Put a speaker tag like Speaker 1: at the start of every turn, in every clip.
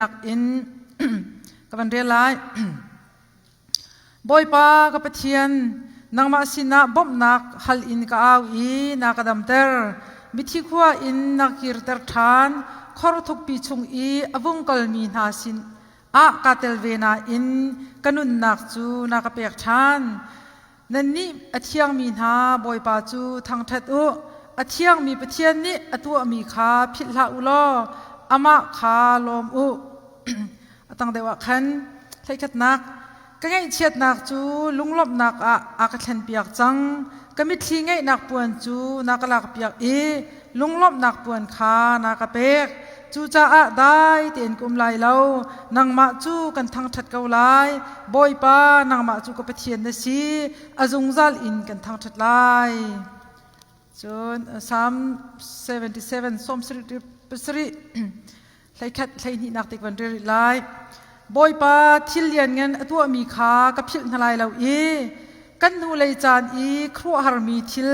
Speaker 1: In ka van rel lai. Bawipa ka Pathian, nangmah sinah bawmhnak hal in ka au i na ka damter. Mithi khua in na kirter ṭhan. Khor thukpi chung i a vung kalmi hna sin ah kaa tel ve nain ka nunnak cu na ka pek ṭhan. Nannih a thiangmi hna Bawipa cu thangṭhat u. A thiangmi Pathian nih a tuahmi kha philh hlah u law amah kha lawm u. A tang deuh ah khan hleikhatnak ka ngaihchiatnak cu lunglawmhnak ah a ka thlenpiak cang. Ka mitthli ngaihnak puan cu na ka lakpiak i lunglawmhnak puan kha na ka pek. Cucaah dai tein ka um lai lo, nangmah cu kan thangṭhat ko lai. Bawipa, nangmah cu ka Pathian na si, a zungzal in kan thangṭhat lai. Cun Psalm 77, Psalm 77, hleikhat hleihnihnak te kan rel rih lai. Bawipa thil lianngan a tuahmi kha ka philh hna lai lo i kan hnulei caan i khuaruahharmi thil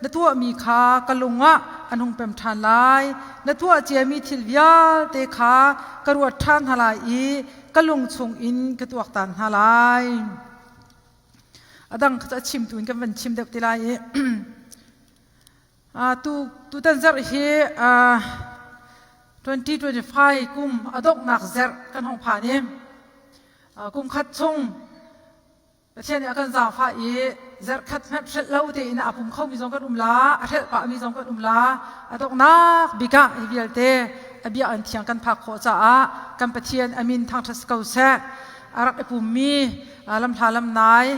Speaker 1: na tuahmi kha ka lung ah an hung pem ṭhan lai. Na tuah ciami thil vialte kha ka ruat ṭhan hna lai i ka lung chungin ka tuaktan hna lai. A dang kha cu a chimtu in kan van chim deuh te lai i Tu tutan zarh hi 2025 kum a donghnak zarh kan hong phan i kum khat chung Pathian nih a kan zaangfah i zarh khat hmanh hrelh lo tein a pum khomi zong kan um la, a hrelh pahmi zong kan um la. A donghnak bik ah hi vialte a bia an thiang kan phak khawh caah kan Pathian a min thangṭhat si ko seh. A rak i pummi lamhla lamnai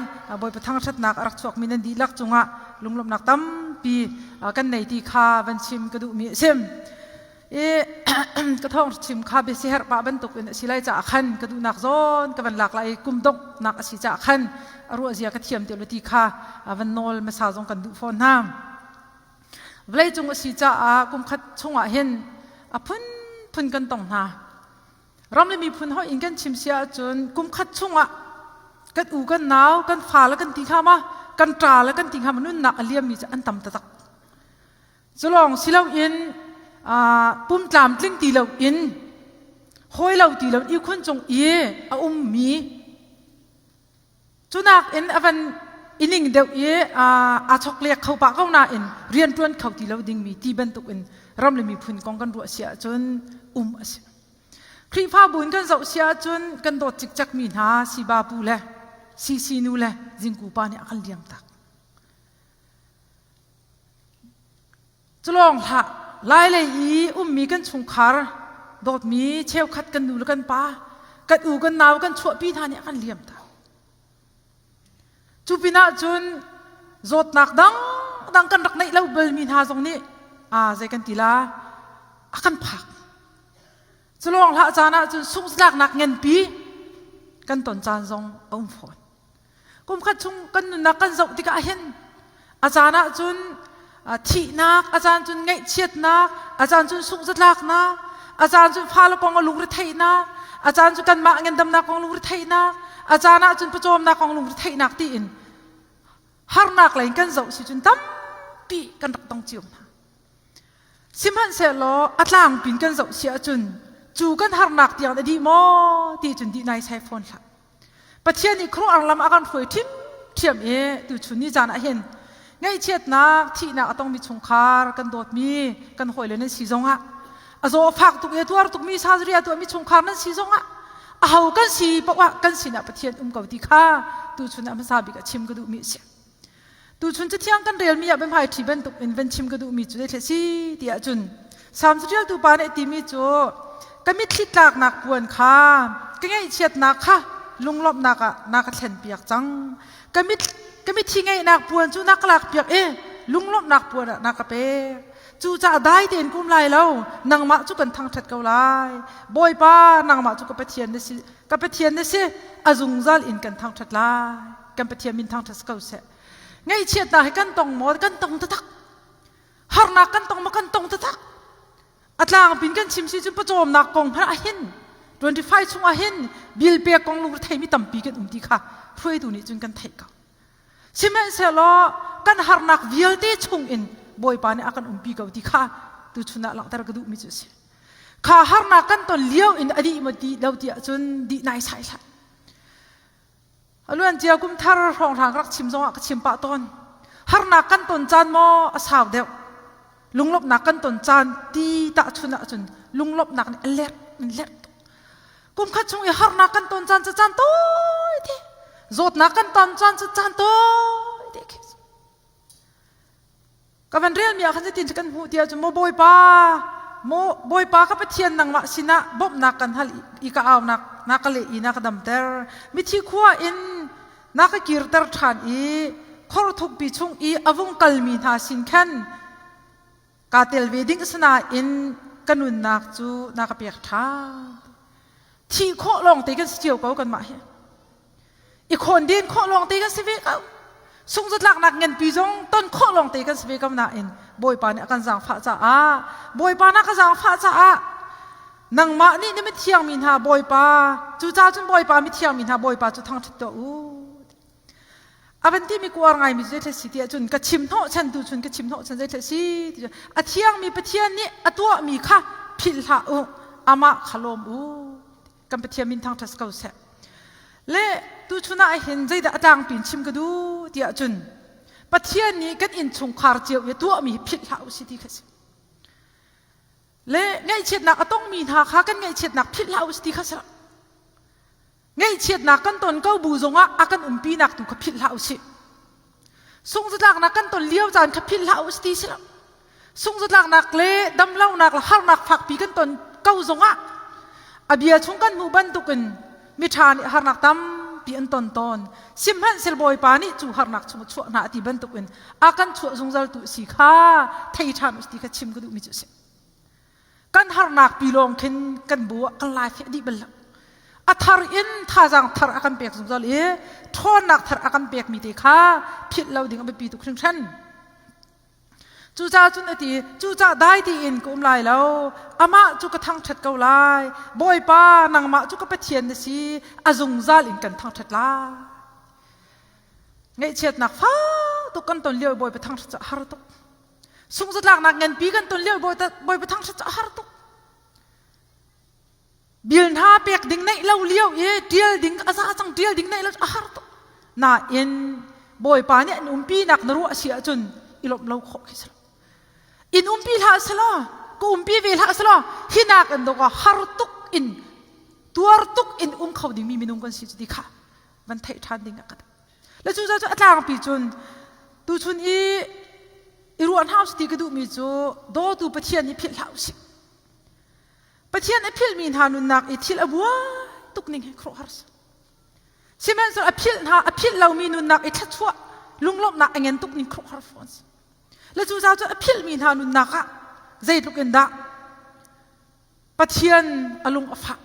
Speaker 1: Bawipa thangṭhatnak a rak chuakmi nan dihlak cungah lunglawmhnak tampi kan nei ti kha van chim ka duhmi a si. I ka thawng chim kha bia siherh pah bantuk in a si lai caah khan ka duhnak zawn ka van lak lai i kum donghnak a si caah khan a ruah zia ka thiam ti lo ti kha van nawl hmasa zong kan duh fawn hna. Vawleicung a si caah kum khat chungah hin a phunphun kan tong hna. Ram le miphun hoi in kan chim si ahcun kum khat chungah kan u kan nau kan fa le kan ti hnga ma kan ṭa le kan ti hnga ma nunnak a liammi cu an tam taktak. Culawng si loin pum tlamtling ti loin hawi lo ti lo ihkhun cung i a ummi Cunak in a van i ning deuh i aa chokhlek kho pah ko nain rianṭuan kho ti lo dingmi ti bantukin ram le miphun kong kan ruah si ahcun um a si. Khrihfabu in kan zoh si ahcun kan dawt cikcekmi hna Siba pu le Sisi nu le Zingku pa nih a kan liam tak. Culawng hlah, Lailei i ummi kan chungkhar dawtmi cheukhat kan nu le kan pa, kan u kan nau kan chuahpi hna nih a kan liam tak. Cu pinah cun zawtnak dangdang kan rak neih lo balmi hna zong nih aa zei kan ti la a kan phak. Culawng hlah caan ah cun sunghzatlaknak nganpi kan ton caan zong a um fawn. Kum khat chung kan nunnak kan zoh tikah hin a caan ah cun thihnak, a caan cun ngaihchiatnak, a caan cun sunghzatlaknak, a caan cun fale kong a lungretheihnak, a caan cu kanmah ngandamnak kong lungretheihnak, a caan ah cun pawcawmnak kong lungretheihnak tiin harnak lei in kan zoh si cun tampi kan rak tong cio hna. Sihmanhsehlaw a tlangpin kan zoh si ahcun cu kan harnak tiang a dih maw ti cun dih naisai fawn hlah. Pathian nih khuaruahhar lam a kan hruai ṭhiamṭhiam i tuchun ni caan ah hin ngaihchiatnak, thihnak a tongmi chungkhar kan dawtmi kan hawile nan si zongah a zaw a fak tuk i a tuar tukmi surgery a tuahmi chungkhar nan si zongah aho kan si paoh ah kan sinah Pathian um ko ti kha tuchun ah hmasa bik ah chim ka duhmi a si. Tuchun cathiang kan relmi ah biahmai ṭhi bantuk in van chim ka duhmi cu zeitleh si ti ahcun Salm caṭialtu pa nih a timi cu ka mitthli tlaknak puan kha ka ngaihchiatnak kha lunglawmhnak ah na ka thlenpiak cang. Ka mit ka mitthi ngaihnak puan cu na ka lakpiak i lunglawmhnak puan ah na ka pek. Cucaah dai tein ka um lai lo, nangmah cu kan thangṭhat ko lai. Bawipa, nangmah cu ka Pathian na si, ka Pathian na si, a zungzal in kan thangṭhat lai. Kan Pathian min thangṭhat si ko seh. Ngaihchiatnak hi kan tong maw? Kan tong taktak. Harnak kan tong maw? Kan tong taktak. A tlangpin kan chim si cun pawcawmnak kong hmanh ah hin 25 chung ah hin bill pek kong lungre mi tampi kan um ti kha hruaitu nih cun kan theih ko. Sihmanhsehlaw kan harnak vialte chung in Bawipa nih a kan umpi ko ti kha tuchun ah langhter ka duhmi cu a si. Kha harnak kan ton lio in a dih maw ti lo ti ahcun dih nai sai hlah. A luan cia kum thar hrawnghrang rak chim zongah ka chim pah tawn. Harnak kan ton caan maw a sau deuh. Lunglawmhnak kan ton caan ti tahchun ahcun lunglawmhnak nih a lerh in lerh tuk. Kum khat chung i harnak kan ton caan cu caan tawi te. Zawtnak kan ton caan cu caan tawi te khi. Ka van relmi ah khan zeitin kan hmuh ti ahcun maw Bawipa, maw Bawipa ka Pathian nangmah sinah bawmhnak kan hal i ka aunak na ka leh i na ka damter. Mithi khua in na ka kirter ṭhan i khor thukpi chung i a vung kalmi hna sin khan kaa tel ve ding asinain ka nunnak cu na ka pek ṭhan. Thih khawh lawng te kan si cio ko kanmah hi. I khawnden khawh lawng te kan si ve ko. Sungzatlaknak nganpi zong ton khawh lawng te kan si ve ko nain Bawipa nih a kan zaangfah caah Bawipa na ka zaangfah caah nangmah nih na mithiang mi hna Bawipa cucaah cun Bawipa mithiang mi hna Bawipa cu thangṭhat tuah u. A van timi kuar ngaimi cu zeitlai si ti ahcun ka chim hnawh chan tu cun ka chim hnawh chan zeitlai si ti a thiangmi Pathian nih a tuahmi kha philh hlah u amah kha lawm u kan Pathian min thangṭhat ko seh. Le tuchun ah hin zeidah a tlangpi in chim ka duh ti ahcun Pathian nih kan innchungkhar cio i tuahmi hi philh hlah u si ti kha si. Le ngaihchiatnak a tongmi hna kha kan ngaihchiatnak philh hlah u si ti kha si. Ngaihchiatnak kan ton ko bu zongah a kan umpinak tu kha philh hlah u sih. Sungzatlaknak kan ton lio caan kha philh hlah u ti si lo. Sungzatlaknak le damlonak le harnak fakpi kan ton ko zongah a bia chung kan hmuh bantukin miṭha nih harnak tampi an ton tawn. Sihmanhsehlaw Bawipa nih cu harnak chung chuah hna a ti bantukin a kan chuah zungzal tu si kha thei ṭhan u ti kha chim ka duhmi cu a si. Kan harnak pi lawng khin kan bu ah kan lai a dih bal lo. A thar in thazaang thar a kan pek zungzal i ṭhawnnak thar a kan pekmi te kha philh lo ding a biapi tuk hringhran. Cucaah cun a ti, cucaah dai tiin ka um lai lo. Amah cu ka thangṭhat ko lai. Bawipa, nangmah cu ka Pathian na si. A zungzal in kan thangṭhat lai. Ngaihchiatnak fak tuk kan ton lio i Bawipa thangṭhat cu a har tuk. Sungzatlaknak nganpi kan ton lio Bawipa thangṭhat cu a har tuk. Bil hna pek ding neih lo lio i ṭial ding a za cang ṭial ding neih lo a har tuk. Nain Bawipa nih an umpi nak na ruah si ahcun i lawmh lo khawh khi si lo. In umpi hlah selaw, ka umpi ve hlah selaw, hi nak in dawk har tuk in tuar tuk in um kho dingmi minung kan si cu ti kha van theih ṭhan ding a ka Le cu cu a tlangpi cun tuchun i i ruah hna usih ti ka duhmi cu dawtu Pathian hi philh hlah usih. Pathian a philhmi hna nunnak i thil a buai tuk ning hi khuaruahhar si. Sihmanhsehlaw a philh hna a philh lomi nunnak i thluachuah lunglawmhnak a ngen tuk ning khuaruahhar fawn si. Le cu cu a philhmi hna nunnak ah zeitluk in dah Pathian a lung a fah.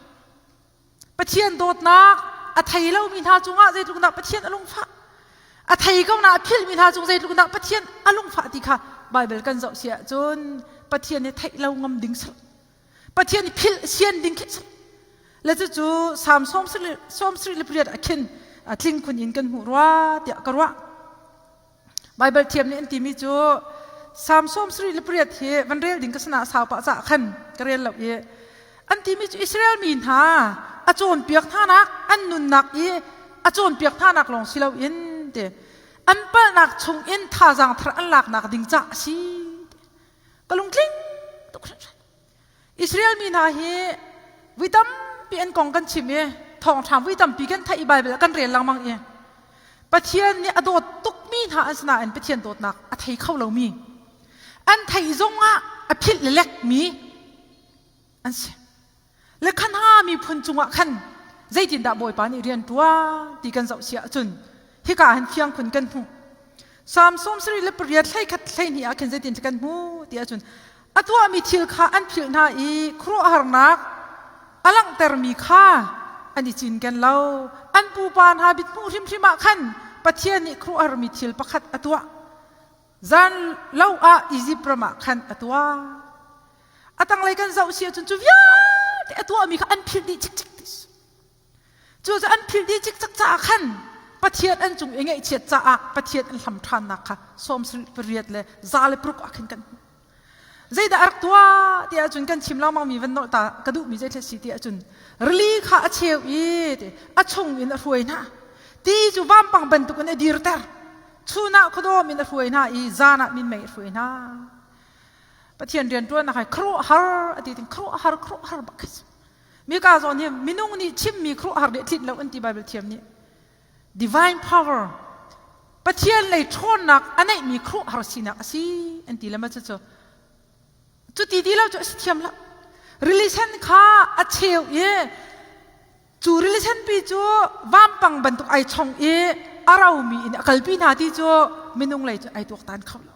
Speaker 1: Pathian dawtnak a thei lomi hna cungah zeitluk dah Pathian a lungfah a thei ko na a philhmi hna cung zeitluk dah Pathian a lungfah ti kha Baibal kan zoh si ahcun Pathian hi theih lo ngam ding si Pathian hi philh sian ding khi si le cucu Salm 78 le pariat ah khin tling khun in kan hmuh rua tiah ka ruah Baibal thiam nih an timi cu Salm 78 hi van rel ding ka sana sau pah caah khan ka rel lo i an timi cu Israel mi hna a cawnpiak hnanak an nunnak i a cawnpiak hnanak lawng si loin ti an palhnak chung in thazaang thar an laknak ding cah a si ka lungtling tuk hringhran Israel mi hna hi vui tampi an kong kan chim i thawngṭha vui tampi kan theih i Baibal kan rel lengmang i Pathian nih a dawt tukmi hna an si nain Pathian dawtnak a thei kho lomi an theih zongah a philh lelekmi an si. Le kha hna miphun cungah khan zeitindah Bawipa nih rian ṭuan ti kan zoh si ahcun hika ah hin fiang khun kan hmuh. Salm 78 hleikhat 12 ah khin zeitin kan hmu ti ahcun a tuahmi thil kha an philh hna i khuaruahharnak a langhtermi kha an i cinken lo. An pupa hna mithmuh hrimhrim ah khan Pathian nih khuaruahharmi thil pakhat a tuah. Zan lo ah Izipt ram ah khan a tuah. A tanglei kan zoh si ahcun cu vialte a tuahmi kha an philh dih cikcek ti Cu cu an philh dih cikcek caah khan Pathian an cung i ngaihchiat caah Pathian an hlam ṭhannak kha 78 le 106 ah khin kan hmuh. Zeidah a rak tuah ti ahcun kan chim lengmang mi van nolh ta ka duhmi zei si ti ahcun rili kha a cheu i a chung in a hruai hna. Ti cu vampang bantukin a dirter. Chun ah khuadawm in a hruai hna i zan ah minmei a hruai hna. Pathian rianṭuannak hai khuaruahhar a ti ting khuaruahhar khuaruahhar bak khi si. Mika zawn hi minung nih chimmi khuaruahhar nih tlinh lo an ti Bible thiam nih. Divine power Pathian lei ṭhawnnak a neihmi khuaruahhar sinak a si an ti le ma cucu cuti ti lo cu a si thiam lo. Rili sen kha a cheu i cu rili senpi cu vampang bantuk ai chong i a romi in a kalpi hna ti cu minung lei cu ai tuaktan kho lo.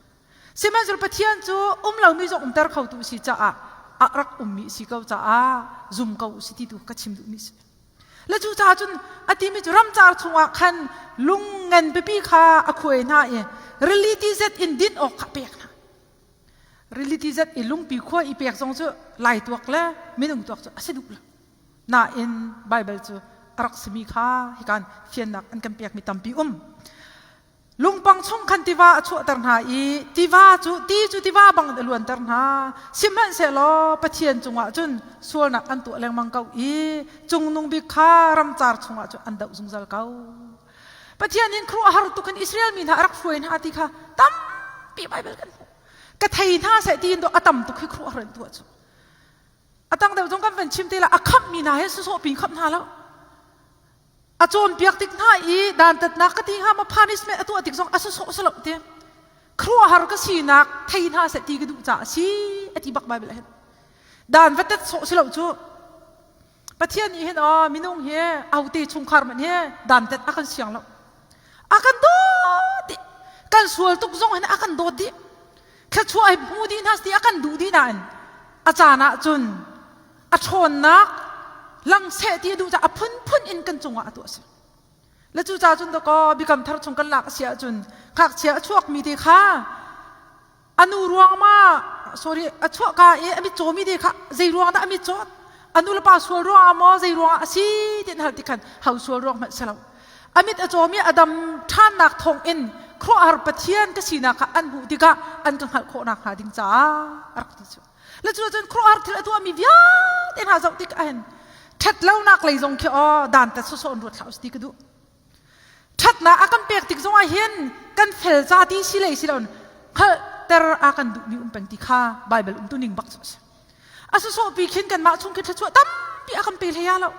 Speaker 1: Sihmanhsehlaw Pathian cu um lomi zong umter khotu a si caah a rak ummi a si ko caah zum ko u si ti tu ka chim duhmi a si. Le cu caah cun a timi cu ramcar chungah khan lung ngan pipi kha a khuai hna i rili ti zet in din awk kha a pek hna. Rili ti zet i lungpi khua i pek zong cu lai tuak le minung tuak cu a si duh lo. Nain Baibal cu a rak simi kha hikan fiannak an kan pekmi tampi um. Lungpang chung khan tiva a chuahter hna i tiva cu ti cu tiva bang in a luanter hna. Sihmanhsehlaw Pathian cungah cun sualnak an tuah lengmang ko i cungnung bik kha ramcar chungah cun an doh zungzal ko. Pathian in khuaruahhar tuk in Israel mi hna a rak hruai hna ti kha tampi Baibal kan hmuh. Ka thei hna seh tiin dawh a tam tuk hi khuaruahhar in tuah cu. A tang deuh zong kan van chim te la a khamhmi hna he sawsawh pin khamh hna lo. A cawnpiak tik hna i dantatnak ka ti hnga ma punishment a tuah tik zong a sawsawh si lo ti. Khuaruahhar ka sinak thei hna seh ti ka duh caah a si a ti bak Bible ah hin. Dan va tet sawh si lo cu. Pathian nih hin aw minung hi aute chungkhar man hi dantat a kan siang lo. A kan dawt dih. Kan sual tuk zong hin a kan dawt dih. Thluachuah hi hmu dih hna ti a kan duh dih nain a caan ah cun a ṭhawnnak lang seh ti a duh caah a phunphun in kan cungah a tuah si. Le cu ca cun dakaw biakam thar chung kan lak a si ahcun ngakchia a chuakmi te kha a nu ruang ma sorry a chuahka i a mitcawmi te kha zei ruang dah a mitcawt a nu le pa sual ruang ah maw zei ruang ah a si ti an hal ti khan ho sual ruang hmanh si lo a mit a cawmi a dam ṭhannak thawng in khuaruahhar Pathian ka sinak kha an hmuh tikah an ka hngalh khawh nakhnga ding caah a rak ti cu. Le cu cun khuaruahhar thil a tuahmi vialte hna zoh tik ahhin ṭhat lonak lei zong khi aw dantat sawsawh in ruat hlah usih ti ka duh. Ṭhatnak a kan pek tik zongah hin kan fel ca ti si lei si loin hngalhter a kan duhmi um peng ti kha Baibal umtuning bak cu a si. A sawsawhpi khin kanmah chung khi thluachuah tampi a kan pe hlei ah lo.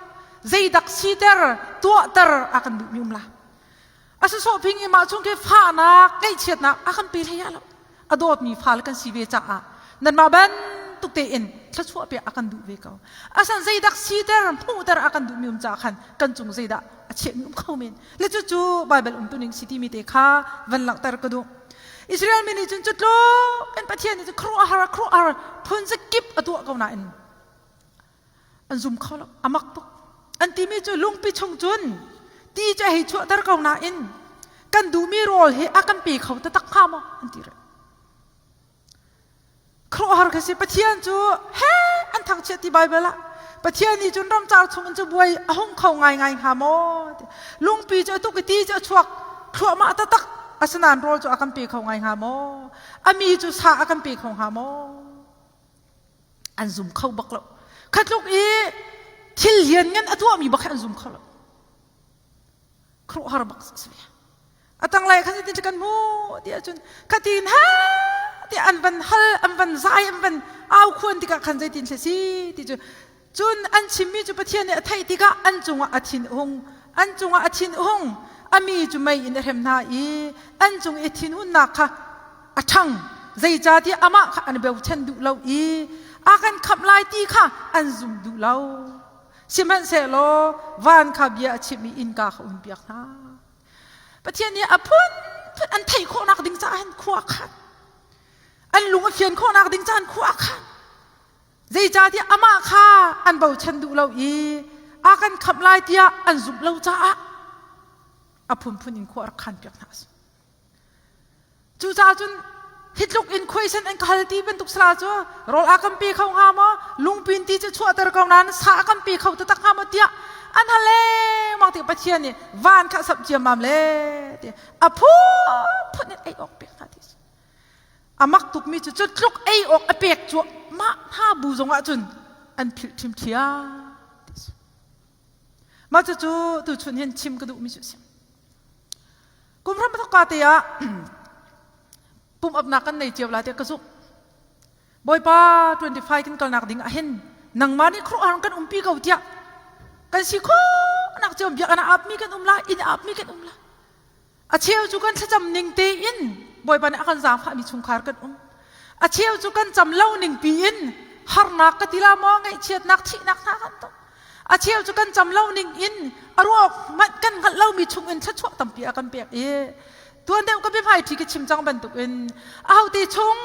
Speaker 1: Zeidak siter, tuahter a kan duhmi um la. A sawsawh ping i mah chung khi fahnak, ngaihchiatnak a kan pe hlei ah lo. A dawtmi fale kan si ve caah nanmah bantuk tein thluachuah pek a kan duh ve ko. Asan zeidak siter, hmuhter a kan duhmi um caah khan kan cung zeidah a chiahmi um kho men. Le cucu Baibal umtuning si timi te kha van langhter ka duh. Israel mi nih cun cu tluk in Pathian nih cun khuaruahhar khuaruahhar phun zakip a tuah ko nain an zum kho lo a mak tuk an timi cu lungpi chung cun ti cu a hei chuahter ko nain kan duhmi rawl hi a kan pe kho taktak hnga maw an ti rih khuaruahhar ka si Pathian cu he an thangchiat ti Baibal ah Pathian nih cun ramcar chung in cu buai a hung kho ngaingai hnga maw lungpi cu a tuk i ti cu a chuak thluahmah taktak asinain rawl cu a kan pe kho ngai hnga maw a mi cu sa a kan pe kho hnga maw An zum kho bak lo. Kha tluk i thil lianngan a tuahmi bak hi an zum kho lo. Khuaruahhar bak a si. A tanglei khan tin kan hmu ti ahcun khatin ha ti an van hal an van zai an van au khuan tikah khan zeitin thil si ti cu cun an chimmi cu Pathian nih a theih tikah an cungah a thin hung an cungah a thin hung a mi cu mei in a hrem hna i an cung i thinhunnak kha a ṭhang zeicahtiah amah kha an bochan duh lo i a kan khamh lai ti kha an zum duh lo sihmanhsehlaw van kha bia a chimh i innka kha umpiak hna Pathian nih a phunphun an theih khawhnak ding caah hin khua a khan an lung a fian khawhnak ding caah khua a khan zeicahtiah amah kha an bochan duh lo i a kan khamh lai tiah an zumh lo caah a phunphun in khua a rak khan piak hna a si Cucaah cun hi tluk in khuaisen an ka hal ti bantuk sala cu rawl a kan pe kho hnga maw lungpin ti cu chuahter ko nain sa a kan pe kho taktak hnga maw tiah an hal lengmang ti Pathian nih van kha samh ciammam le ti a phunphun in ei awk pek hna ti. A mak tukmi cu cu tluk ei awk a pek cu mah hna bu zong ah cun an philh ṭhimṭhiam. Mah cucu tuchun hin chim ka duhmi cu a si. Kum hram thawkka te ah pumh upnak kan nei cio lai tiah ka zumh. Bawipa 25 kan kalnak ding ah hin nangmah nih khuaruahhar kan umpi ko tiah kan si khawhnak cio biakinn ah apmi kan um lai, inn ah apmi kan um lai. A cheu cu kan thlacam ning tein Bawipa nih a kan zaangfahmi chungkhar kan um. A cheu cu kan cam lo ning piin harnak ka ti la maw ngaihchiatnak thihnak hna kan tong. A cheu cu kan cam lo ning in a ruak hmanh kan hngalh lomi chung in thluachuah tampi a kan pek i tuan deuh ka biahmai ṭhi ka chim cang bantukin ahote chung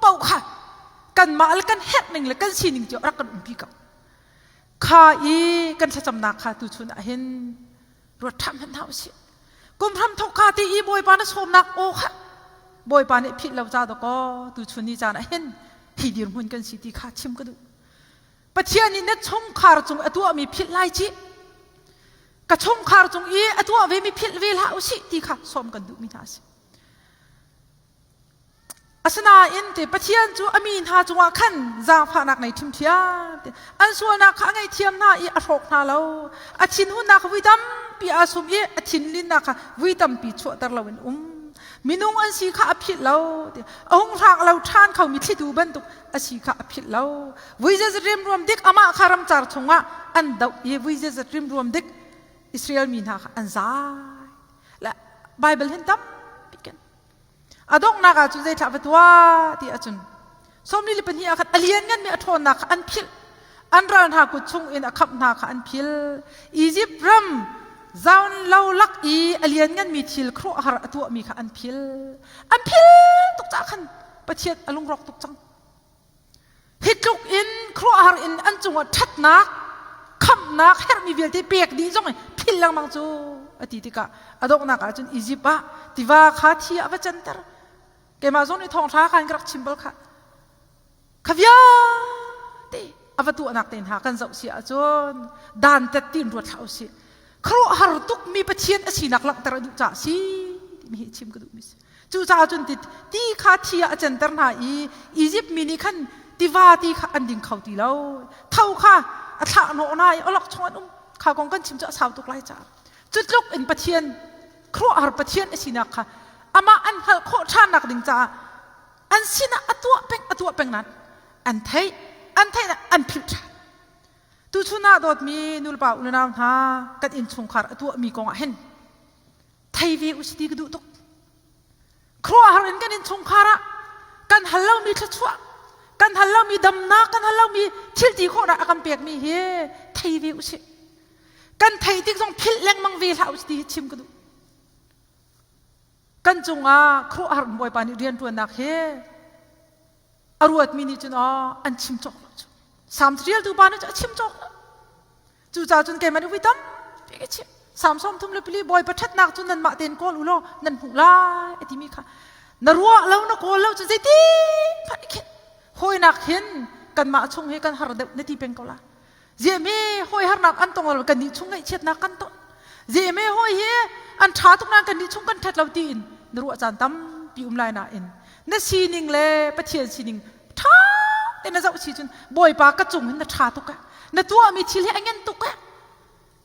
Speaker 1: paoh kha kanmah le kan herh ning le kan sining cio rak kan umpi ko. Kha i kan thlacamnak kha tuchun ah hin ruat ṭhan hmanh hna usih. Kum hram thawk ka ti i Bawipa na sawmnak aw kha Bawipa nih philh lo ca dakaw tuchun ni caan ah hin hi dirhmun kan si ti kha chim ka duh. Pathian nih na chungkhar cung a tuahmi philh lai cih. Ka chungkhar cung i a tuah vemi philh ve hlah usih ti kha sawm kan duhmi hna a si. Asinain te Pathian cu a mi hna cungah khan zaangfahnak nei ṭhimṭhiam te an sualnak kha a ngaihthiam hna i a hrawk hna lo. A thinhunnak kha vui tampi aa sum i a thinlinnak kha vui tampi chuahter loin um. Minung an si kha a philh lo. A hung hrang lo ṭhan khomi thlitu bantuk a si kha a philh lo. Vui zeizat rimruam dik amah kha ramcar chungah an doh i vui zeizat rimruam dik Israel mi hna kha an zai. Le Bible hin tampi kan a donghnak ah cun zeithlah va tuah ti ahcun 42 ah khan a liannganmi a ṭhawnnak kha an philh an ral hna kut chung in a khamh hna kha an phil Izipt ram zaun lo lak i a liannganmi thil khuaruahhar a tuahmi kha an phil an phil tuk caah khan Pathian a lungrawk tuk cang. Hi tluk in khuaruahhar in an cungah ṭhatnak, khamhnak herhmi vialte pek dih zong in phil lengmang cu a ti tikah a donghnak ah cun Izipt ah tiva kha thi ah va canter. Keimah zong nih thawngṭha khan ka rak chim bal kha. Kha vialte a va tuahnak te hna kan zoh si ahcun dantat tiin ruat hlah usih. Khuaruahhar tukmi Pathian a sinak langhter a duh caah si timi hi chim ka duhmi si. Cucaah cun ti kha thi ah a canter hna i Izipt mi nih khan tiva ti kha an ding kho ti lo. Tho kha a thlah hnawh hna i awlok chung an um. Kha kong kan chim cu a sau tuk lai caah. Cu tluk in Pathian khuaruahhar Pathian a sinak kha amah an hngalh khawh ṭhannak ding caah an sinah a tuah peng a tuah peng nain an theih an theih an philh ṭhan. Tuchun ah dawtmi nulepa unau hna kan innchungkhar a tuahmi kong ah hin thei ve u si ti ka duh tuk. Khuaruahhar in kan innchungkhar ah kan hal lomi thluachuah, kan hal lomi damnak, kan hal lomi thil ti khawhnak a kan pekmi hi thei ve u sih. Kan thei tik zong philh lengmang ve hlah u si ti hi chim ka duh. Kan cungah khuaruahhar Bawipa nih rianṭuannak hi a ruatmi nih cun aw an chim cawk lo cu. Salm ṭialtu pa nih cun a chim cawk lo. Cucaah cun keimah nih vui tampi ka chim. Salm 34 Bawipa ṭhatnak cu nanmah tein kawl u law nan hmuh lai a timi kha na ruah lo na kawl lo cu zeiti hmanh i khin hawinak hin kanmah chung hi kan har deuh na ti peng ko lai. Ziahmi hawi harnak an tong lo kannih chung ngaihchiatnak kan ton. Ziahmi hawi hi an ṭha tuk nain kannih chung kan ṭhat lo tiin na ruah caan tampi um lai nain na sining le Pathian sining ṭha tein na zoh si cun Bawipa ka cung hin na ṭha tuk eh na tuahmi thil hi a ngen tuk eh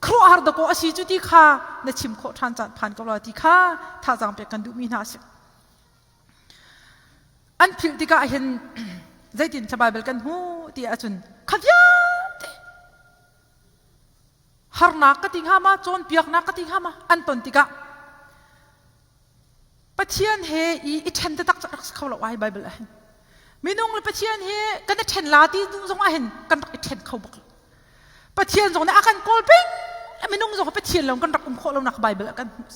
Speaker 1: khuaruahhar dakaw a si cu ti kha na chim khawh ṭhan caan phan ko la ti kha thazaang pek kan duhmi hna a si. An philh tikah hin zeitin thla Baibal kan hmu ti ahcun kha vialte harnak ka ti hnga ma cawnpiaknak ka ti hnga ma an ton tikah Pathian he i i ṭhen taktak cu rak si kho lo ai Bible ah hin. Minung le Pathian he kan i ṭhen la ti duh zong ah hin kan rak i ṭhen kho bak lo. Pathian zong nih a kan kawl peng minung zong Pathian lo kan rak um khawh lonak Bible ah kan hmuh.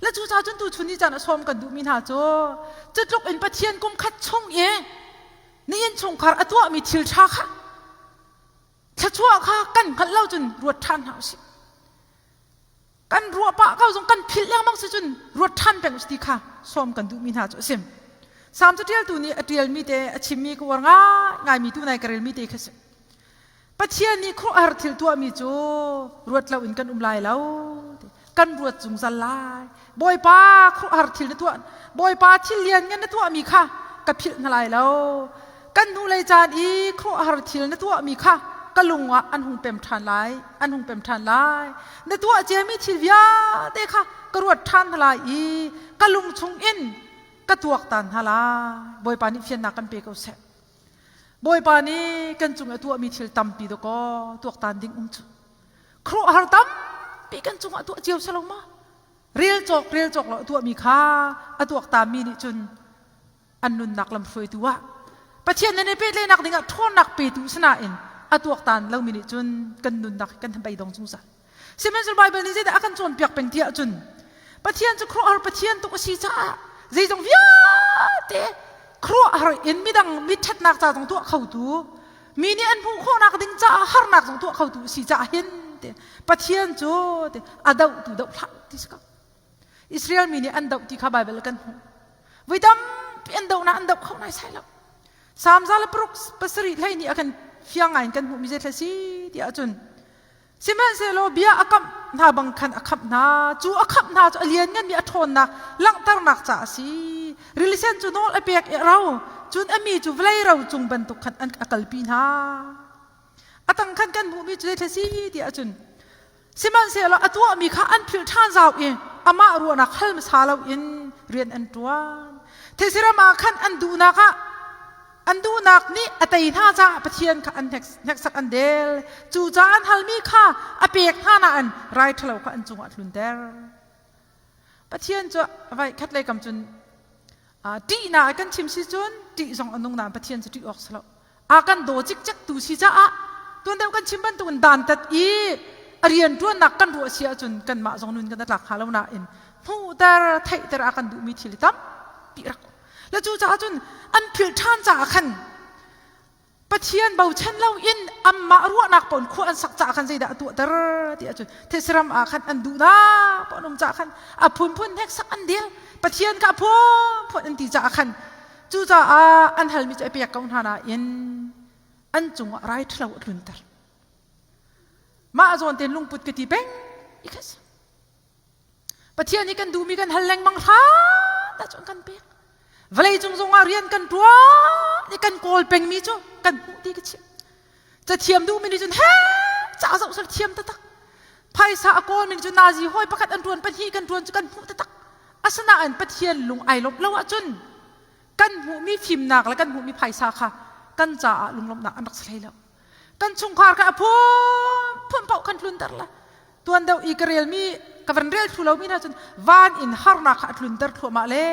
Speaker 1: Le cucaah cun tuchun ni caan a sawm kan duhmi hna cu cutluk in Pathian kum khat chung i ni innchungkhar a tuahmi thil ṭha kha thluachuah kha kan hngalh lo cun ruat ṭhan hna usih. Kan ruah pah ko zong kan philh lengmang si cun ruat ṭhan peng usih ti kha sawm kan duhmi hna cu a si. Salm caṭialtu nih a ṭialmi te a chimmi ka uar ngaingaimi tu nai ka relmi te kha si. Pathian nih khuaruahhar thil tuahmi cu ruat loin kan um lai lo. Kan ruat zungzal lai. Bawipa khuaruahhar thil na tuah. Bawipa thil lianngan na tuahmi kha ka philh hna lai lo. Kan hnulei caan i khuaruahhar thil na tuahmi kha ka lung ah an hung pem ṭhan lai, an hung pem ṭhan lai. Na tuah ciami thil vialte kha ka ruat ṭhan hna lai i ka lung chungin ka tuaktan hna lai. Bawipa nih fiannak kan pe ko seh. Bawipa nih kan cung i a tuahmi thil tampi dawkaw tuaktan ding um cu. Khuaruahhar tampi kan cungah tuah cio si lo ma? Rel cawk rel cawk lo a tuahmi kha a tuaktanmi nih cun an nunnak lamhruaitu ah Pathian nan i pehtlaihnak dingah ṭhawnnak petu sinain a tuaktan lomi nih cun kan nunnak hi kan beidong zungzal. Sihmanhsehlaw Baibal nih zeidah a kan cawnpiak peng ti ahcun Pathian cu khuaruahhar Pathian tuk a si caah zeizong vialte khuaruahhar in midang mi ṭhatnak ca zong tuah khotu mi nih an hmuh khawhnak ding caah harnak zong tuah khotu a si caah hin te Pathian cu te a dohtu doh hlah ti si ko. Israel mi nih an doh ti kha Baibal kan hmuh. Voi tampi an dohnak an doh kho nai sai lo. Salm 107 hlei nih a kan fiang ngai in kan hmuhmi zei thla si ti ahcun sihmanhsehlaw bia a kamh hna bang khan a khamh hna cu a khamh hna cu a liannganmi a ṭhawnnak langhternak caah a si rili sen cu nawl a pek i a ro cun a mi cu vawlei ro cung bantuk khan an a kalpi hna a tang khan kan hmuhmi cu zei thla si ti ahcun Sihmanhsehlaw a tuahmi kha an philh ṭhan zau i amah ruahnak hal hmasa loin rian an ṭuan. Thesiram ah khan an duhnak ah an duhnak nih a tei hna caah Pathian kha an hneksak an del. Cucaah an halmi kha a pek hna nain rai ṭhalo kha an cungah a tlunter. Pathian cu vai khat lei kam cun ṭihnak kan chim si cun ṭih zong a nung nain Pathian cu ṭih awk si lo. A kan daw cikcek tu si caah tuan deuh kan chim bantukin dantat i a rianṭuannak kan ruah si ahcun kanmah zong nun kan tlak hnga lo nain hmuhter theihter a kan duhmi thil tampi rak le cu caah cun an philh ṭhan caah khan Pathian bochan loin anmah ruahnak pawn khua an sak caah khan zeidah a tuahter ti ahcun thesiram ah khan an duhnak pawn um caah khan a phunphun hneksak an dil Pathian kha a phunphun an ti caah khan cucaah an halmi cu a pek ko hna nain an cungah rai ṭhalo a tlunter mah zawn tein lungput ka ti peng i kha Pathian nih kan duhmi kan hal lengmang hrat ahcun kan pek. Vawlei cung zongah rian kan ṭuan i kan kawl pengmi cu kan hmuh ti ka chim. Cathiam duhmi nih cun he ca zoh sal thiam taktak. Phaisa a kawlmi nih cun nazi hawi pakhat an ṭuan pahnih kan ṭuan cu kan hmuh taktak. Asinain Pathian lung ai lawmh lo ahcun kan hmuhmi fimnak le kan hmuhmi phaisa kha kan caah lunglawmhnak an rak si hlei lo. Kan chungkhar kha a phunphun paoh kan tlunter le tuan deuh i ka relmi ka van rel thlu lomi hna cun van in harnak kha a tlunter thluahmah le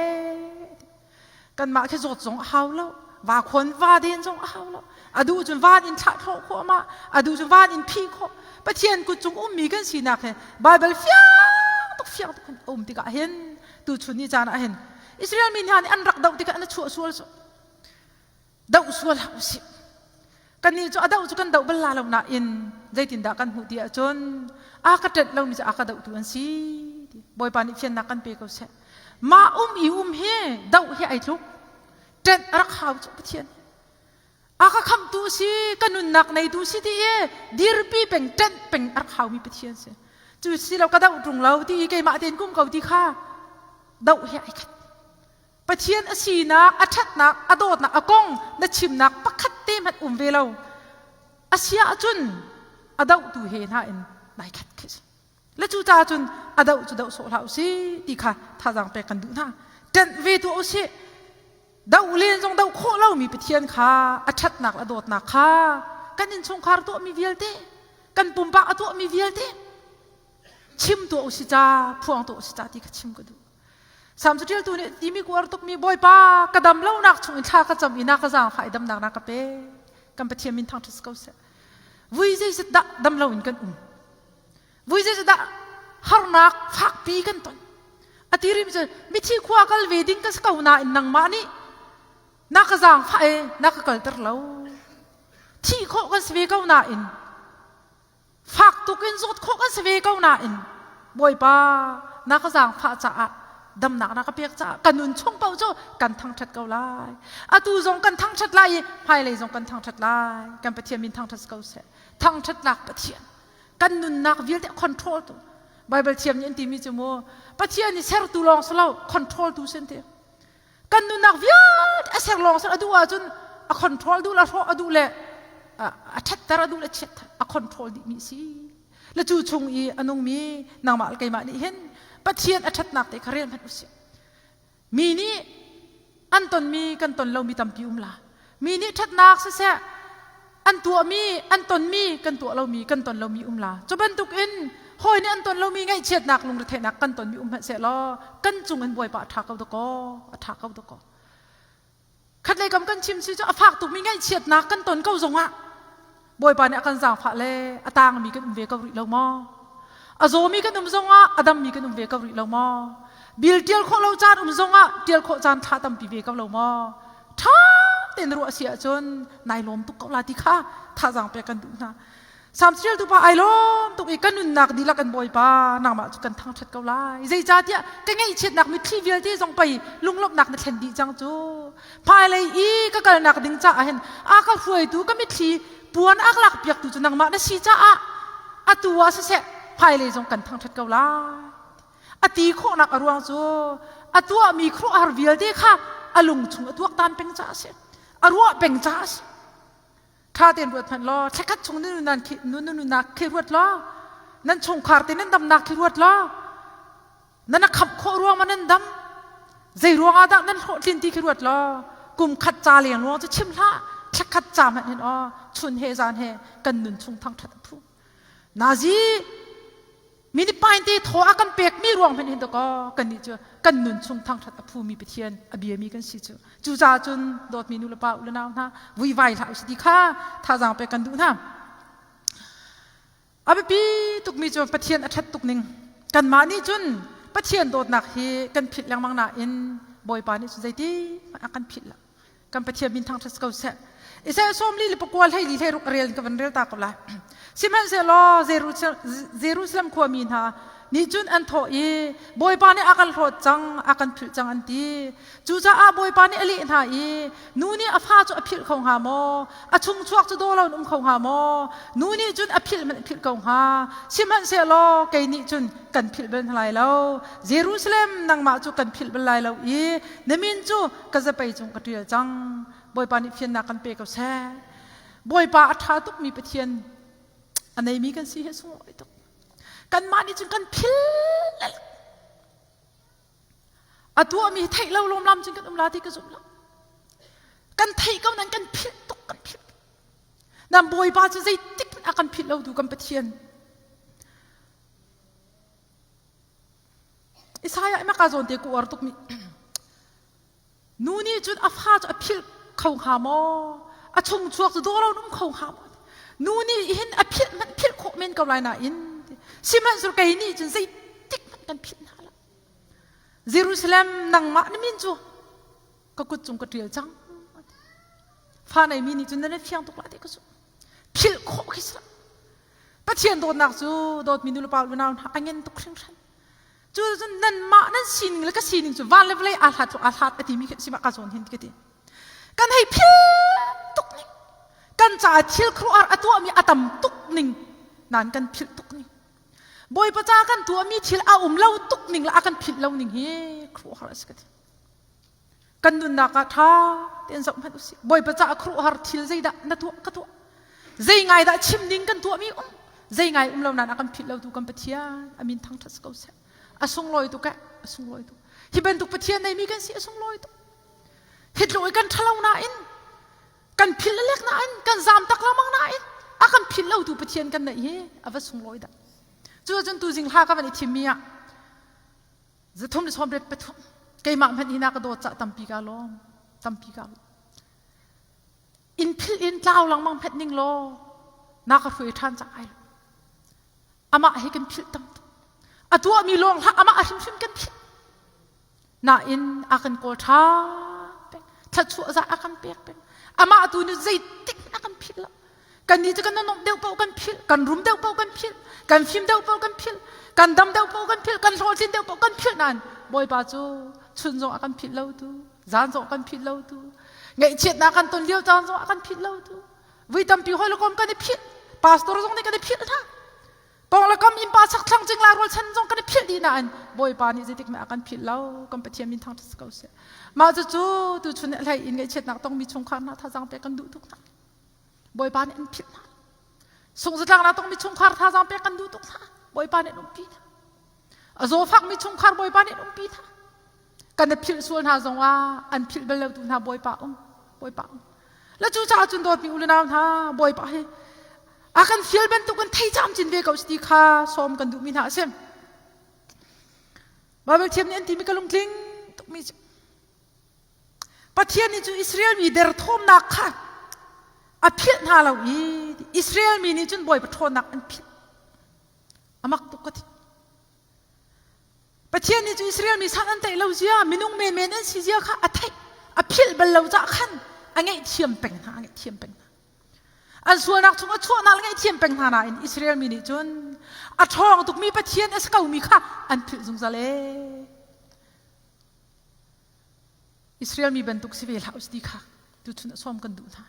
Speaker 1: kanmah khi zawt zong a hau lo va khuan va den zong a hau lo a duh cun van in thlah thlawh khawh ma a duh cun van in phih khawh Pathian kut cung ummi kan sinak he Bible fiang tuk fiang tuk a um tikah hin tu chun ni caan ah hin Israel mi hna nih an rak doh tikah an chuah sual cu doh sual hlah usih kannih cu a doh cu kan doh bal la lo nain zeitindah kan hmuh ti ahcun a ka ṭenh lomi cu a ka dohtu an si bawipa nih fiannak kan pe ko seh mah um i um hi doh hi ai tluk ṭenh a rak hau cu pathian a ka khamhtu si ka nunnak neitu si ti i dirpi peng ṭenh peng a rak haumi pathian si cu si lo ka doh ṭung lo ti i keimah tein kum ko ti kha doh hi ai khat Pathian a sinak, a ṭhatnak, a dawtnak, a kong na chimnak pakhat te hmanh um ve lo. A si ahcun a dohtu he hna in nai khat khi si. Le cu caah cun a doh cu doh sawh hlah usih ti kha thazaang pek kan duh hna. Ṭanh ve tuah usih. Doh len zong doh khawh lomi Pathian kha a ṭhatnak le a dawtnak kha kan innchungkhar tuahmi vialte, kan pumpak a tuahmi vialte chim tuah usih ca, phuang tuah usih ca ti kha chim ka duh. Salm caṭialtu nih timi kuar tukmi Bawipa ka dam lonak chung in thla ka cam i na ka zaangfah i damnak na ka pe. Kan Pathian min thangṭhat ko seh. Vui zeizat dah dam loin kan um. Vui zeizat dah harnak fakpi kan ton. A ti rimi cu mithi khua kal ve ding ka si ko nain nangmah nih na ka zaangfah i na ka kalter lo. Thih khawh kan si ve ko nain Fak tuk in zawt khawh kan si ve ko nain Bawipa na ka zaangfah caah damnak na ka pek caah ka nun chung paoh cu kan thangṭhat ko lai. Atu zong kan thangṭhat lai i hmailei zong kan thangṭhat lai. Kan Pathian min thangṭhat ko seh. Thangṭhatnak Pathian. Kan nunnak vialte control tu. Bible thiam nih an timi cu mu Pathian nih sertu lawng si lo control tu si an ti. Kan nunnak vialte a ser lawng ser a duh ahcun a control duh le hrawh a duh le a ṭhatter a duh le chiatter a control dihmi si. Le cu chung i a nungmi nangmah le keimah nih hin Pathian a ṭhatnak te kha rel hmanh usih. Mi nih an tonmi kan ton lomi tampi um la. Mi nih ṭhatnak siseh an tuahmi an tonmi kan tuah lomi kan ton lomi um la. Cu bantukin hawi nih an ton lomi ngaihchiatnak lungretheihnak kan tonmi um hmanh sehlaw kan cung in Bawipa a ṭha ko dakaw a ṭha ko dakaw. Khatlei kam kan chim si cu a fak tukmi ngaihchiatnak kan ton ko zongah Bawipa nih a kan zaangfah le a tangmi kan um ve ko rih lo maw? A zawmi kan um zongah a dammi kan um ve ko rih lo maw? Bil ṭial khawh lo caan um zongah ṭial khawh caan ṭha tampi ve ko lo maw? Ṭha tein ruah a si ahcun nai lawm tuk ko la ti kha thazaang pek kan duh hna. Salm ṭialtu pa ai lawm tuk i ka nunnak dihlak in Bawipa nangmah cu kan thangṭhat ko lai. Zeicahtiah ka ngaihchiatnak mitthli vialte zong pei lunglawmhnak na thlen dih cang cu. Hmailei i ka kalnak ding caah hin a ka hruaitu ka mitthli puan a ka lakpiaktu cu nangmah na si caah atu ah siseh hmailei zong kan thangṭhat ko lai. A ti khawhnak a ruang cu a tuahmi khuaruahhar vialte kha a lung chung a tuaktan peng caah a si. A ruah peng caah a si. Ṭha tein ruat hmanh law thlakhat chung nan nunnak khi ruat law nan chungkhar te nan damnak khi ruat law nan a khamh khawh ruang ma nan dam zei ruang ah dah nan hlawhtlin ti khi ruat law kum khat ca leng luang cu chim hlah thlakhat ca hmanh hin aw chun he zan he kan nun chung thangṭhat a phu nazi Mi nih painte thaw a kan pekmi ruang hmanh hin dakaw kannih cu kan nun chung thangṭhat a phumi Pathian a biami kan si cu. Cucaah cun dawtmi nu le pa u le nau hna vuivai hlah usih ti kha thazaang pek kan duh hna. A biapi tukmi cu Pathian a ṭhat tuk ning. Kanmah nih cun Pathian dawtnak hi kan philh lengmang nain Bawipa nih cun zeiti hmanh a kan philh lo. Kan Pathian min thangṭhat ko seh. Isaiah sawmli le pakua hleili hleiruk a rel in ka van rel ta ko lai. Sihmanhsehlaw Jerusalem khuami hna nih cun an thawh i Bawipa nih a kan hlawt cang, a kan philh cang an ti. Cucaah Bawipa nih a leh hna i nu nih a fa cu a philh kho hnga maw? A chungchuak cu daw loin um kho hnga maw? Nu nih cun a philh hmanh a philh ko hnga. Sihmanhsehlaw kei nih cun kan philh bal hna lai lo. Jerusalem nangmah cu kan philh bal lai lo i na min cu ka zapei cung ka ṭial cang. Bawipa nih fiannak kan pe ko seh. Bawipa a ṭha tukmi Pathian a neimi kan si hi sunglawi tuk. Kanmah nih cun kan phil a tuahmi hi theih lo lawmlam cun kan um la ti ka zum lo. Kan theih ko nan kan philh tuk kan philh. Nan Bawipa cu zeitik a kan philh lo tu kan Pathian. Isaiah maka zawn te ku uar tuk mi Nu nih cun a fa cu a philh kho hnga maw? A chung chuak cu daw lo um kho hnga maw? Nu nih hin a philh hmanh philh khawh men ko lai nain sihmanhsehlaw kei nih cun zeitik hmanh kan philh hna lo. Jerusalem nangmah na min cu ka kut cung ka ṭial cang. Fa neimi nih cun nan fiang tuk la ti ka zumh. Philh khawh khi si lo. Pathian dawtnak cu dawtmi nu le pa unau hna a ngen tuk hringhran. Cu cun nanmah nan sining le ka sining cu van le vawlei aa hlat aa hlat a timi khi si ka zawn hin ka ti. Kan hei phil tuk ning. Kan caah thil khuaruahhar a tuahmi a tam tuk ning. Nan kan philh tuk ning. Bawipa ca kan tuahmi thil a um lo tuk ning le a kan philh lo ning hi khuaruahhar a si ka ti. Kan nunnak ah ṭha tein zoh hmanh usih. Bawipa caah khuaruahhar thil zeidah na tuah ka tuah. Zei ngai dah chim ding kan tuahmi um. Zei ngai um lo nain a kan philh lotu kan Pathian a min thangṭhat si ko seh. A sunglawi tuk eh, a sunglawi tuk. Hi bantuk Pathian neimi kan si a sunglawi tuk. Hi tluk i kan ṭhalo nain kan philh lek nain kan zaam tak lengmang nain a kan philh lotu Pathian kan neih hi a va sunglawi dah. Cu cun tuzing hla ka van i thimmi ah 3 le 83 keimah hmanh hi na ka dawt cah tampi ka lawm tampi ka lawm in philh in tlau lengmang hmet ning law na ka hruai ṭhan cang ai lo amah hi kan philh tam tuk a tuahmi lawng hlah amah a hrimhrim kan philh nain a kan kawl ṭha peng thluachuah zah a kan pek peng amah tu nih zeitik a kan philh lo Kannih cu kan nuamh deuh paoh kan philh, kan rum deuh paoh kan philh, kan fim deuh paoh kan philh, kan dam deuh paoh kan philh, kan hlawhtlin deuh paoh kan philh nain Bawipa cu chun zong a kan philh lo tu, zan zong a kan philh lo tu, ngaihchiatnak kan ton lio caan zong a kan philh lo tu. Vui tampi hawi le kom kan i philh, pastor zong nih kan i philh hna. Pawng le kam innpa chakthlang cu. cingla rualchan zong kan i philh dih nain Bawipa nih zeitik hmanh a kan philh lo. Kan Pathian min thangṭhat si ko seh. Mah cucu tuchun hlei in ngaihchiatnak tongmi chungkhar hna thazaang pek kan duh tuk hna. Bawipa nih an philh hna. Sungzatlaknak tongmi chungkhar thazaang pek kan duh tuk hna. Bawipa nih an umpi hna. A zawfakmi chungkhar Bawipa nih an umpi hna. Kan i philh sual hna zongah an philh bal lo tu hna Bawipa um. Bawipa um. La cu caah cun dawtmi u le nau hna Bawipa hi a kan fial bantuk kan thei camcin ve ko ti kha sawm kan duhmi hna a si. Bible thiam nih an timi ka lungtling tukmi cu Pathian nih cu Israel mi derthawmnak kha a philh hna lo i Israel mi nih cun Bawipa ṭhawnnak an philh. A mak tuk ka ti. Pathian nih cu Israel mi san an tlaih lo zia, minung menmen an si zia kha a theih, a philh bal lo cah khan a ngaihthiam peng hna, a ngaihthiam peng hna. An sualnak chung a chuahnak le ngaihthiam peng hna nain Israel mi nih cun a ṭhawng tukmi Pathian a si komi kha an philh zungzal ee. Israel mi bantuk si ve hlah us ti kha tuchun a sawm kan duh hna.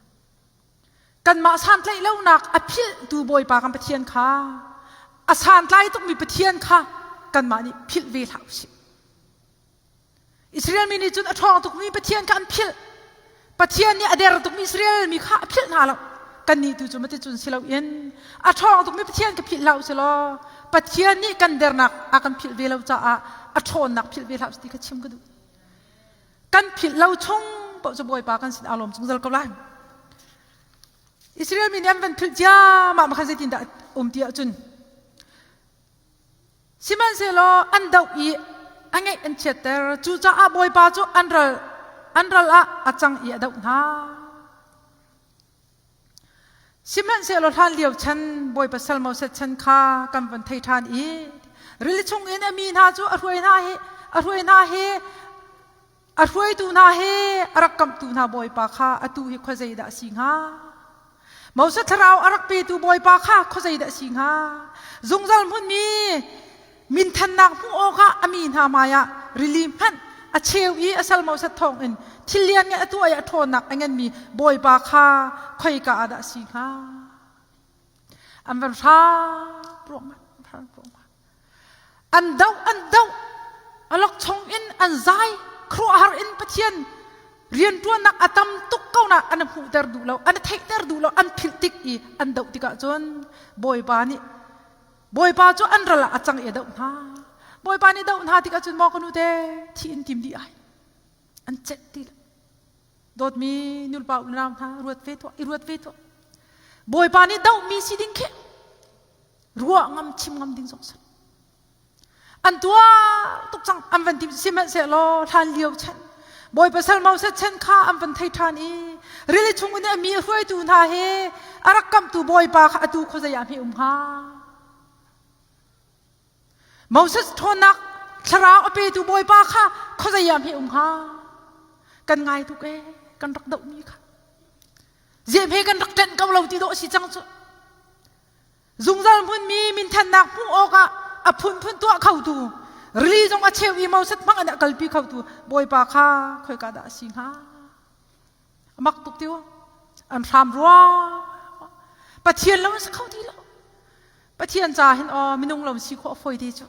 Speaker 1: Kanmah santlaih lonak a philhtu Bawipa kan Pathian kha a santlai tukmi Pathian kha kanmah nih philh ve hlah usih. Israel mi nih cun a ṭhawng tukmi Pathian kha an philh. Pathian nih a der tukmi Israel mi kha a philh hna lo. Kannih tu cu mati cun si loin a ṭhawng tukmi Pathian ka philh hlah usih law Pathian nih kan dernak a kan philh ve lo caah a ṭhawnnak philh ve hlah usih ti kha chim ka duh. Kan philh lo chung paoh cu Bawipa kan sin aa lawm zungzal ko lai. Israel mi nih an van philh ciammam khan zeitindah um ti ahcun sihmanhsehlaw an doh i a ngeih an chiatter cucaah Bawipa cu an ral an ral ah a cang i a doh hna. Sihmanhsehlaw hlan lio chan Bawipa sal Moses chan kha kan van thei ṭhan i rili chungin a mi hna cu a hruai hna hi a hruai hna hi a hruaitu hna he a rak kamhtu hna Bawipa kha atu hi khuazei dah a si hnga? Moses thlarau a rak petu Bawipa kha khuazei dah a si hnga? Zungzal hmunmi minthannak hmuh awkah a mi hna hmaiah rili hmanh a cheu i a sal Moses thawngin thil lian ngan a tuah i a ṭhawnnak a nganmi Bawipa kha khoika ah dah a si hnga? An van hram ruangmang, hram ruangmang. An doh, an doh. Alok chung in an zai. Khuaruahhar in Pathian rianṭuannak a tam tuk ko na an hmuhter duh lo, an theihter duh lo, an philh tik i an doh tikah cun Bawipa nih Bawipa cu an ral ah a cang i a doh hna. Bawipa nih doh hna tikah cun maw ka nu te thi in tim dih ai. An celh ti lo. Dawtmi nulepa unau hna ruat ve tuah, i ruat ve tuah. Bawipa nih dohmi si ding khi ruah ngam chim ngam ding zong si. An tuar tuk cang an van tim sihmanhsehlaw hlan lio chan Bawipa sal Moses chan kha an van thei ṭhan i rili chung in a mi a hruaitu hna he a rak kamhtu Bawipa kha atu khuazei ah hme um hnga. Moses ṭhawnnak thlarau a petu Bawipa kha khuazei ah hme um hnga. Kan ngai tuk ee kan rak dohmi kha. Ziah hme kan rak ṭenh ko lo ti dawh a si cang cu. Zungzal hmunmi minthannak hmuh awkah a phunphun tuah khotu, rili zong a cheu i Moses hmang in a kalpi khotu Bawipa kha khoika dah a si hnga? A mak tuk tiu. An hram rua. Pathian lo an si kho ti lo. Pathian ca hin aw minung lo si khawh a fawi te cu.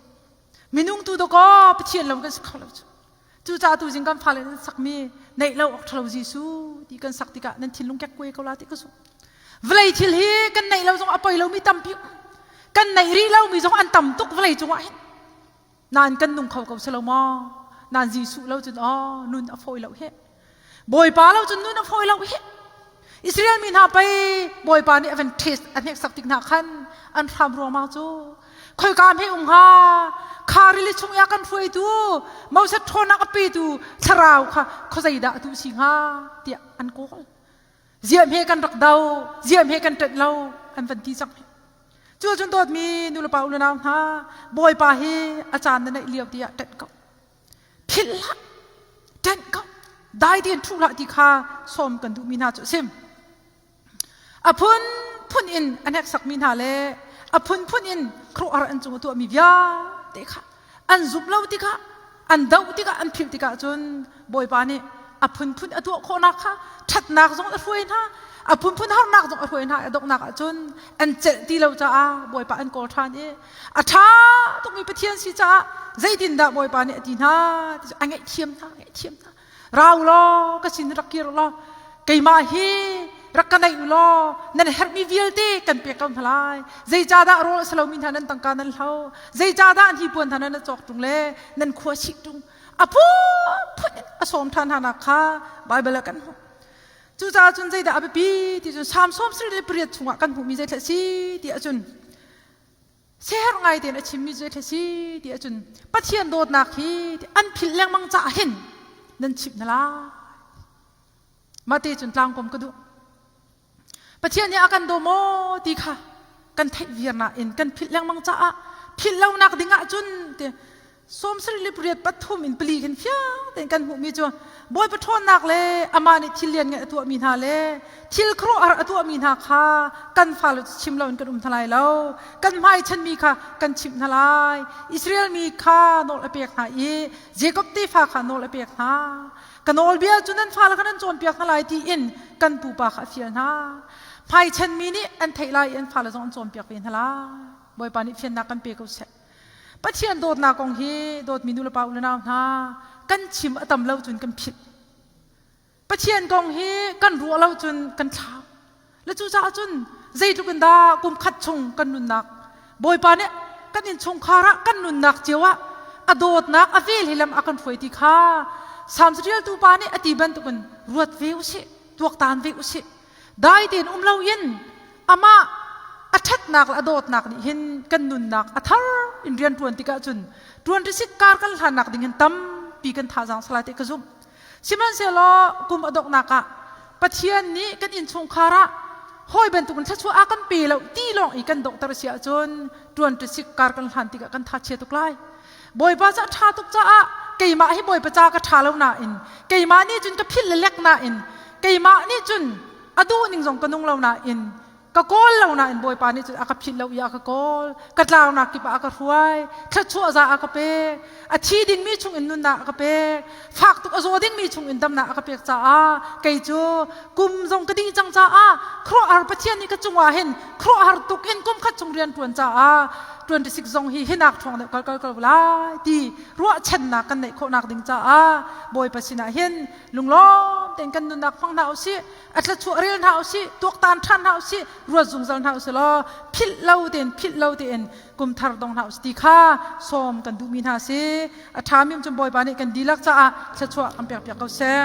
Speaker 1: Minung tu dakaw Pathian lo kan si kho lo cu. Cucaah tu zing kan fale nan sakmi neih lo awk ṭhalo Jesuh ti kan sak tikah nan thinlung kekkuai ko la ti ka zumh. Vawlei thil hi kan neih lo zong a poi lomi tampi kan neih rih lomi zong an tam tuk vawlei cungah hin. Nain kan nung kho ko si lo maw? Nain Jesuh lo cun aw nun a fawi lo hi. Bawipa lo cun nun a fawi lo hi. Israel mi hna pei Bawipa nih a van test a hneksak tik hna khan an hram ruangmang cu khoika hme um hnga kha rili chung i a kan hruaitu Moses ṭhawnnak a petu thlarau kha khuazei dah atu si hnga tiah an kawl ziah hme kan rak do ziah hme kan ṭenh lo an van ti cang cu cun dawtmi nulepa u le nau hna Bawipa hi a caan na neih lio tiah ṭenh ko philh hlah ṭenh ko dai tein ṭhu hlah ti kha sawm kan duhmi hna cu a si a phunphun in a hneksakmi hna le a phunphun in khuaruahhar an cung a tuahmi vialte kha an zumh lo tikah an doh tikah an philh tikah cun Bawipa nih a phunphun a tuah khawhnak kha ṭhatnak zong a hruai hna a phunphun harnak zong a hruai hna a donghnak ah cun an celh ti lo caah Bawipa an kawl ṭhan i a ṭha tukmi Pathian si caah zeitindah Bawipa nih a ti hna ti cu a ngaihthiam hna, ngaihthiam hna. Ra u law ka sin rak kir u law keimah hi rak ka naih u law nan herhmi vialte kan pek ko hna lai. Zeicahdah rawl a si lomi hna nan tangka nan hlo? Zeicahdah hnipuan hna nan cawk ṭung le nan khua chih ṭung? A phunphun in a sawm ṭhan hna nak kha Baibal ah kan hmuh. Cucaah cun zeidah a biapi ti cun Salm 78 chungah kan hmuhmi zeithla a si ti ahcun siaherh ngai tein a chimmi cu a si ti ahcun Pathian dawtnak hi an philh lengmang caah hin nan chimh hna lai. Mah te cun tlangkom ka duh. Pathian nih a kan daw maw ti kha kan theih viar nain kan philh lengmang caah philh lonak ding ahcun ti 78 pathum in pali khin fiang tein kan hmuhmi cu Bawipa ṭhawnnak le amah nih thil lian ngai a tuahmi hna le thil khuaruahhar a tuahmi hna kha kan fale cu chim loin kan um hna lai lo. Kan hmaichanmi kha kan chimh hna lai. Israel mi kha nawl a pek hna i Jakob tefa kha nawl a pek hna. Ka nawlbia cu nan fale kha nan cawnpiak hna lai tiin kan pupa kha a fial hna. Hmaichanmi nih an theih lai i an fale zong an cawnpiak ve hna lai. Bawipa nih fiannak kan pe ko seh. Pathian dawtnak kong hi dawtmi nulepa u le nau hna kan chim a tam lo cun kan philh. Pathian kong hi kan ruah lo cun kan thlau. Le cucaah cun zeitluk in dah kum khat chung kan nunnak Bawipa nih kan innchungkhar ah kan nunnak cio ah a dawtnak a vel hi lam a kan hruai ti kha Salm caṭialtu pa nih a ti bantukin ruat ve usih, tuaktan ve usih. Dai tein um loin amah a ṭhatnak le a dawtnak nih hin kan nunnak a thar in rian ṭuan tikah cun ṭuan risit kar kan hlannak ding hin tampi kan thazaang salai te ka zumh. Sihmanhsehlaw kum a donghnak ah Pathian nih kan innchungkhar ah hawi bantukin thluachuah a kan pe lo ti lawng i kan donghter a si ahcun ṭuan ṭisik kar kan hlan tikah kan tha chia tuk lai. Bawipa cu a ṭha tuk caah keimah hi Bawipa ca ka ṭha lo nain keimah nih cun ka philh le lek nain keimah nih cun a duh ning zong ka nung lo nain ka kawl lo nain Bawipa nih cun a ka philh lo i a ka kawl ka tlaunak kip ah a ka hruai thluachuah za a ka pek a thi dingmi chung in nunnak a ka pek fak tuk a zaw dingmi chung in damnak a ka pek caah kei cu kum zong ka dih cang caah khuaruahhar Pathian nih ka cungah hin khuaruahhar tuk in kum khat chung rian ṭuan caah ṭuan tisik zong hi hinak ṭhawng deuh kal kal kal lai ti ruahchannak kan neih khawhnak ding caah Bawipa sinah hin lunglawm tein kan nunnak hmang hna usih a thluachuah rel hna usih tuaktan ṭhan hna usih ruat zungzal hna usih law philh lo tein philh lo tein kum thar dong hna usih ti kha sawm kan duhmi hna si a ṭhami cun Bawipa nih kan dihlak caah thluachuah kan pek piak ko seh.